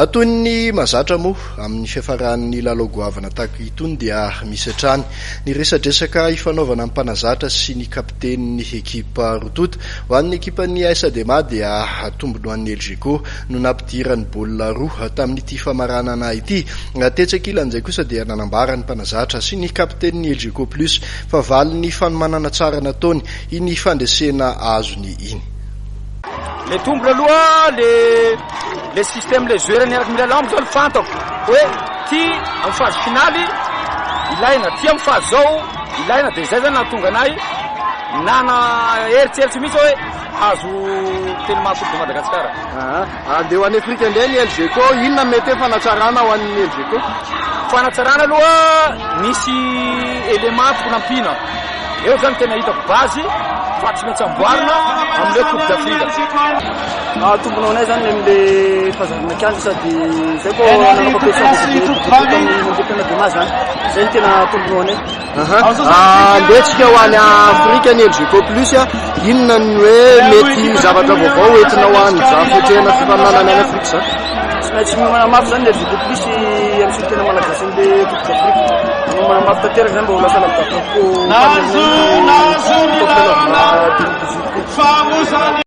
Toy ny mahazatra moa amin'ny fiafaran'ny lalao goavana tahaka itony dia misy hatrany ny resadresaka ifanaovana amin'ny mpanazatra sy ny kapitenin'ny ekipa roa tonta. Ho an'ny ekipan'ny AS Adema dia tombony ho an'ny Elgeco no nampidirany baolina roa tamin'ity famaranana ity. Tetsy ankilan'izay kosa dia nanambara ny mpanazatra sy ny kapitenin'ny Elgeco Plus fa valin'ny fanomanana tsara nataony iny fandresena azony iny. Le tombony aloha le le système le joueur niaraka milalao amiko zao fantako hoe ty amin'ny phase finale ilaina, ty amin'ny phase zao ilaina, de zay zany nahatonga anay nana eritseritsy mihitsy hoe hazo Telma Coupe de Madagascar. Andeha ho any Afrika indray ny Elgeco, inona mety hoe fanatsarana ho an'ny Elgeco? Fanatsarana aloha, misy élément tokony ampiana eo zany, tena hitako base fa tsy maintsy amboarina am'le Coupe d'Afrique. Tombony ho anay zany am'le fahazarana kianja, sady zay koa nanao compétition tamin'ny championnat de ma zany, zay ny tena tombony ho anay. Andehantsika ho any Afrika ny Elgeco Plus a, inona ny hoe mety zavatra vaovao entinao any zany fiatrehana fifaninanana any Afrika zany? Tsy maintsy miomana mafy zany ny Elgeco Plus amin'ny solontena malagasy am'le Coupe d'Afrique, miomana mafy tanteraka zany mba ho lasa lavitra kokoa.